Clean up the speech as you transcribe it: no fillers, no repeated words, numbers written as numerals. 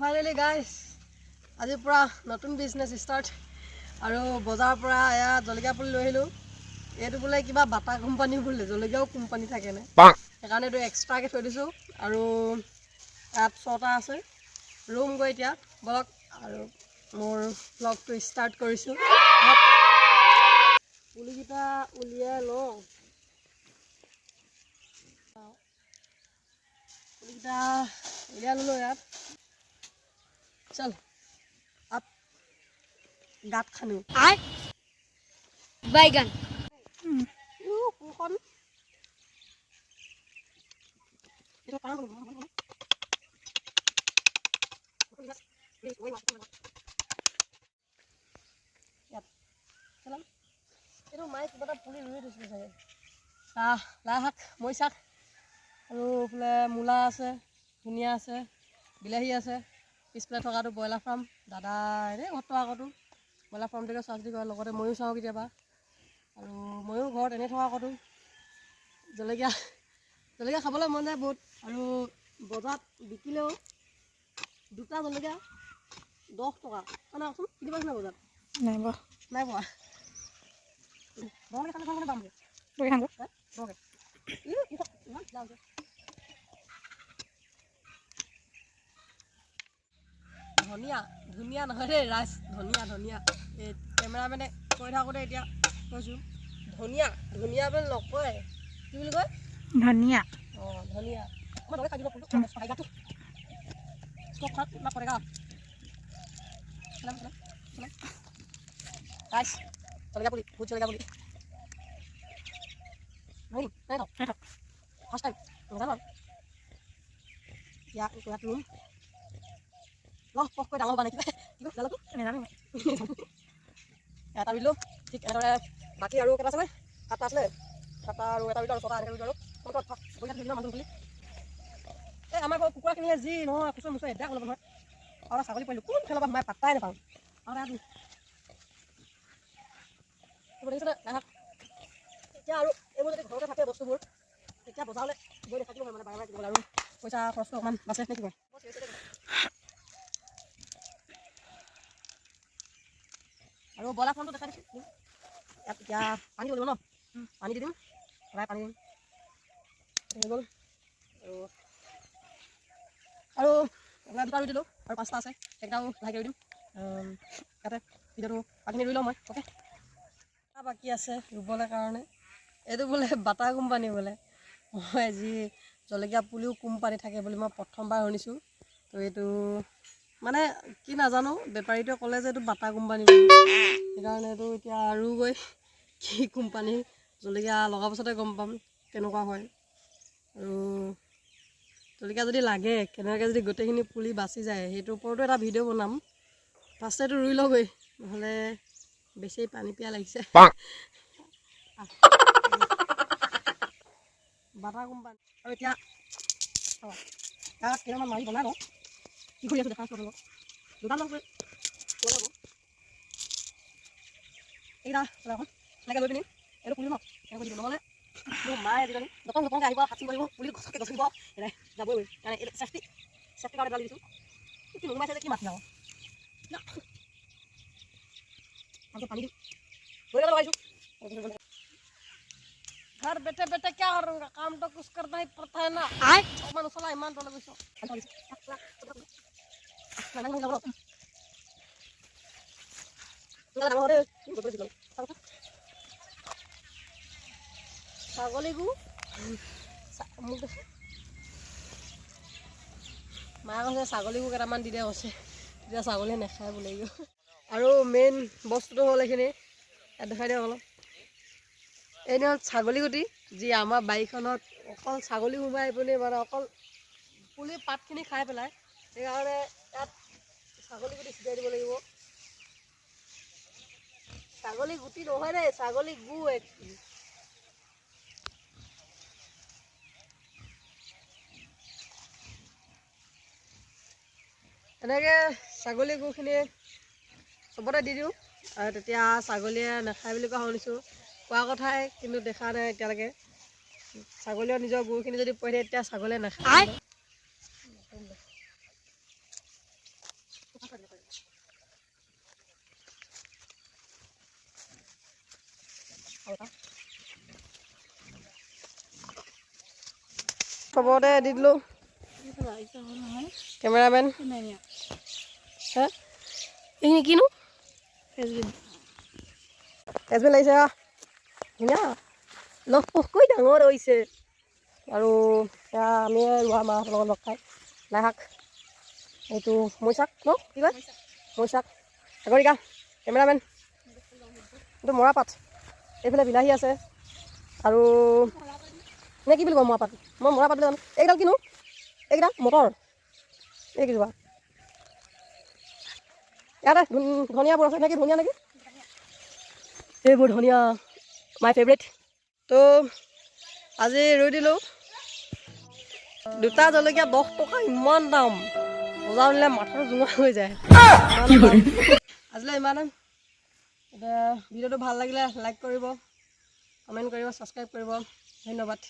Finally গাইছ, আজিৰ পৰা নতুন বিজনেছ ষ্টাৰ্ট। আৰু বজাৰৰ পৰা এয়া জলকীয়া পুলি লৈ আহিলোঁ। এইটো বোলে কিবা বাটা কোম্পানী বোলে, জলকীয়াও কোম্পানী থাকেনে, সেইকাৰণে এইটো এক্সট্ৰাকৈ থৈ দিছোঁ। আৰু ইয়াত 6টা আছে, ৰুমগৈ এতিয়া বলক। আৰু মোৰ ব্লগটো ষ্টাৰ্ট কৰিছোঁ। পুলিকেইটা উলিয়াই লওঁ। পুলিকেইটা উলিয়াই ল'লোঁ ইয়াত। চল আপ গাঁত খানো। বাইগান কোখন ইয়াত এইটো মায়ে কিবা এটা পুলি ৰুই থৈছিলে চাগে। লাই শাক, মৰি শাক, আৰু এইফালে মূলা আছে, ধুনীয়া আছে, বিলাহী আছে। পিছফালে থকাটো ব্ৰইলাৰ ফাৰ্ম, দাদা এনেই ঘৰত থকা আগতো ব্ৰইলাৰ ফাৰ্মটোকে চোৱা চিতি কৰে, লগতে ময়ো চাওঁ কেতিয়াবা। আৰু ময়ো ঘৰত এনেই থকা আগতো জলকীয়া জলকীয়া খাবলৈ মন যায় বহুত। আৰু বজাৰত বিকিলেও দুটা জলকীয়া 10 টকা। মানে কচোন, কিনি পাইছে নাই বজাৰত? নাই পোৱা। নাই পোৱা। বৰকে খালে খালে পাম। বৰকে ইমান ধনিয়া, ধুনীয়া নহয় দেই ৰাইজ, ধনিয়া ধনিয়া। এই কেমেৰামেনে কৈ থাকোঁতে এতিয়া কৈছোঁ ধনিয়া ধনিয়া বুলি নকয়, কি বুলি কয়? ধনিয়া। অঁ, ধনিয়া। মই খাই দিব। ৰাইজ, জলকীয়া পুলি, ভোট জলকীয়া পুলি নাই ফাৰ্ষ্ট টাইম নাজানো। ইয়াত ইয়াত ৰুম লহ পহকৈ ডাঙৰ হোৱা নাই, কিবা কিবা নাজানো। এটা ৰুইলোঁ ঠিক এনেদৰে। বাকী আৰু কেইটা আছিলে? 7টা আছিলে, 7টা আৰু এটা ৰুইলোঁ আৰু 6টা এনেকৈ ৰুইলোঁ। আৰু মানুহ বুলি এই আমাৰ ঘৰৰ কুকুৰাখিনিয়ে যি নহয় খুচুৰ মুচুৰ এদাক ওলাব নহয়। আৰু এটা ছাগলী পোৱালিলোঁ, কোন খেলৰ পৰা সোমাই পাত্তাই নাপাওঁ। আৰু এটা দেখিছে লাই শাক। এতিয়া আৰু এইবোৰ যদি ঘৰতে থাকে বস্তুবোৰ, তেতিয়া বজাৰলৈ গৈ নাথাকিব হয়, মানে বাৰে বাৰে কিনিবলৈ আৰু পইচা খৰচটো অকণমান বাচে নে কি কয়। আৰু ব্ৰইলাৰ ফাৰ্মটো দেখাই দিছোঁ। ইয়াত এতিয়া পানী দিব ন, পানী দি দিম, সদায় পানী দিম হৈ গ'ল। আৰু আৰু আপোনাৰ দুটা ৰুই দিলোঁ, আৰু 5টা আছে, সেইকেইটাও লাহেকৈ ৰুই দিম। ইয়াতে ভিডিঅ'টো পানীখিনি ৰুই লওঁ মই। অ'কে, বাকী আছে ৰুবলৈ কাৰণে। এইটো বোলে বাটা কোম্পানী বোলে। মই যি জলকীয়া পুলিও কোম্পানী থাকে বুলি মই প্ৰথমবাৰ শুনিছোঁ। তো এইটো মানে কি নাজানো, বেপাৰীটোৱে ক'লে যে এইটো বাটা কোম্পানী বুলি, সেইকাৰণে এইটো এতিয়া আৰু গৈ কি কোম্পানী জলকীয়া লগাৰ পাছতে গম পাম কেনেকুৱা হয়। আৰু জলকীয়া যদি লাগে, কেনেবাকৈ যদি গোটেইখিনি পুলি বাচি যায়, সেইটোৰ ওপৰতো এটা ভিডিঅ' বনাম। ফাৰ্ষ্টে এইটো ৰুই লওঁগৈ, নহ'লে বেছি পানী পিয়া লাগিছে। বাটা কোম্পানী। আৰু এতিয়া তাত কেইটামান মাৰি বনাই লওঁ। কি কৰি আছোঁ দেখা আছোঁ আপোনালোকক। দুটামান কৰি ওলাব এইকেইটা এখন এনেকৈ লৈ পিনি এইটো পুলি ন এনেকৈ দিব, নহ'লে মোৰ মায়ে আজিকালি দপং দপংকৈ আহিব, হাঁচি কৰিব, পুলি গছকে গছিব, এনে যাবই। কাৰণে এইটো চেফটি চেফটি কাৰণে দিছোঁ। কি নোসোমাইছে যে, কি মাতি যাব। তাৰপিছত পানী দিম, লগাইছোঁ। घर बैठे बैठे क्या करूँगा, काम तो कुछ करना ही पड़ता है ना। অকণমান ওচলা, ইমান তলে গৈছ। ছাগলী গু মোক মায়ে কৈছে ছাগলী গু কেইটামান দি দে কৈছে, তেতিয়া ছাগলীয়ে নাখায় বোলে। আৰু মেইন বস্তুটো হ'ল এইখিনি, ইয়াত দেখাই দিয়ক অলপ। এই হ'ল ছাগলী গুটি, যি আমাৰ বাৰীখনত অকল ছাগলী সোমাই পিনি মানে অকল পুলি পাতখিনি খাই পেলাই, সেইকাৰণে ইয়াত ছাগলী গুটি ছিটিয়াই দিব লাগিব। ছাগলী গুটি নহয় দেই, ছাগলী গু একচুৱেলি। এনেকৈ ছাগলী গুখিনি চবতে দি দিওঁ, আৰু তেতিয়া ছাগলীয়ে নাখায় বুলি কোৱা শুনিছোঁ। কোৱা কথাই, কিন্তু দেখা নাই এতিয়ালৈকে। ছাগলীয়ে নিজৰ গুখিনি যদি পৰি থাকে তেতিয়া ছাগলীয়ে নাখায়। আৰু এটা চবতে দি দিলোঁ। কেমেৰামেন হে, এইখিনি কিনো ফ্ৰেঞ্চবিন লাগিছে, ধুনীয়া লহপহকৈ ডাঙৰ হৈছে। আৰু এয়া আমি ৰোৱা মাহঁতৰ লগত লগ খাই লাই শাক, এইটো মৈ শাক ন কি কয়, মৈ শাক। সাগৰিকা কেমেৰামেন, এইটো মৰাপাত, এইফালে বিলাহী আছে আৰু নে কি বুলি কওঁ মৰাপাত, মই মৰাপাত বুলি জানো। এইকেইডাল কিনো, এইকেইডাল মটৰ, এইকেইজোপা। ইয়াতে ধনিয়াবোৰ আছে নেকি, ধনিয়া নেকি এইবোৰ, ধনিয়া মাই ফেভৰেট। তো আজি ৰুই দিলোঁ। দুটা জলকীয়া 10 টকা, ইমান দাম। বজাৰ নিলে মাথাটো জোঙা হৈ যায়। আজিলৈ ইমানে। এতিয়া ভিডিঅ'টো ভাল লাগিলে লাইক কৰিব, কমেণ্ট কৰিব, ছাবস্ক্ৰাইব কৰিব। ধন্যবাদ।